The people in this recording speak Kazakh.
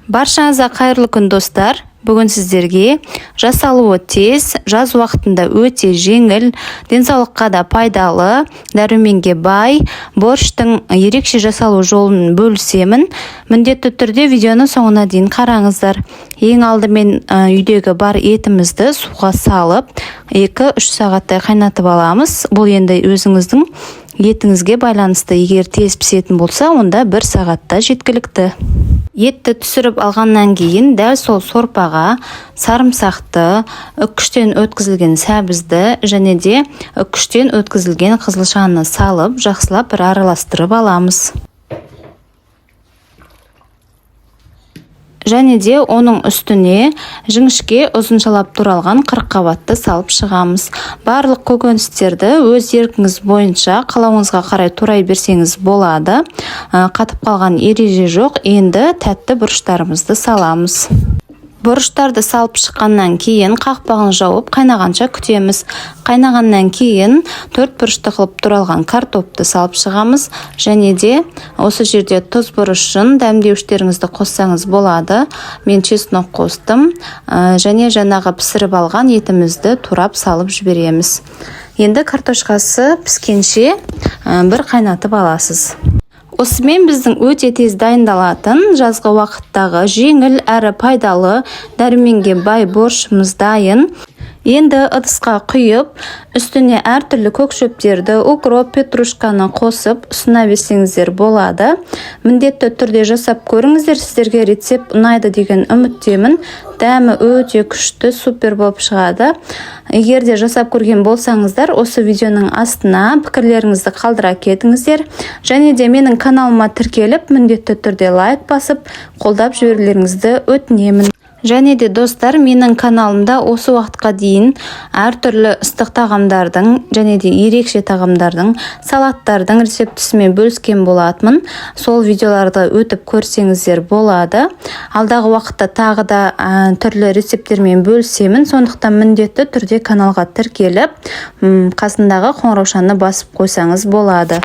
Баршаңызға қайырлы күн, достар! Бүгін сіздерге жасалуы тез, жаз уақытында өте жеңіл, денсаулыққа да пайдалы, дәруменге бай борщтың ерекше жасалу жолын бөлісемін. Міндетті түрде видеоны соңына дейін қараңыздар. Ең алдымен үйдегі бар етімізді суға салып, 2-3 сағаттай қайнатып аламыз. Бұл енді өзіңіздің етіңізге байланысты. Егер тез пісетін болса, онда 1 сағатта жеткілікті. Етті түсіріп алғаннан кейін дәл сол сорпаға сарымсақты, үккіштен өткізілген сәбізді және де үккіштен өткізілген қызылшаны салып, жақсылап бір араластырып аламыз. Және де оның үстіне жіңішке ұзыншалап туралған қырыққабатты салып шығамыз. Барлық көкөністерді өз еркіңіз бойынша қалауыңызға қарай турай берсеңіз болады. Қатып қалған ереже жоқ. Енді тәтті бұрыштарымызды саламыз. Бұрыштарды салып шыққаннан кейін қақпағын жауып, қайнағанша күтеміз. Қайнағаннан кейін төрт бұрышты қылып туралған картопты салып шығамыз. Және де осы жерде тұз, бұрышын, дәмдеуіштеріңізді қоссаңыз болады. Мен чеснок қостым. Және жаңағы пісіріп алған етімізді турап салып жібереміз. Енді картошкасы піскенше бір қайнатып аласыз. Осымен біздің өте тез дайындалатын, жазғы уақыттағы жеңіл әрі пайдалы, дәруменге бай борщымыз дайын. Енді ыдысқа құйып, үстіне әртүрлі көк шөптерді, укроп, петрушканы қосып ұсына берсеңіздер болады. Міндетті түрде жасап көріңіздер, сіздерге рецепт ұнайды деген үміттемін. Дәмі өте күшті, супер болып шығады. Егер де жасап көрген болсаңыздар, осы видеоның астына пікірлеріңізді қалдыра кетіңіздер. Және де менің каналыма тіркеліп, міндетті түрде лайк басып, қолдап жіберулеріңізді өтінемін. Және де, достар, менің каналымда осы уақытқа дейін әртүрлі ыстық тағамдардың және де ерекше тағамдардың, салаттардың рецептісімен бөліскен болатынмын. Сол видеоларды өтіп көрсеңіздер болады. Алдағы уақытта тағы да түрлі рецепттермен бөлісемін. Сондықтан міндетті түрде каналға тіркеліп, қасындағы қоңыраушаны басып қойсаңыз болады.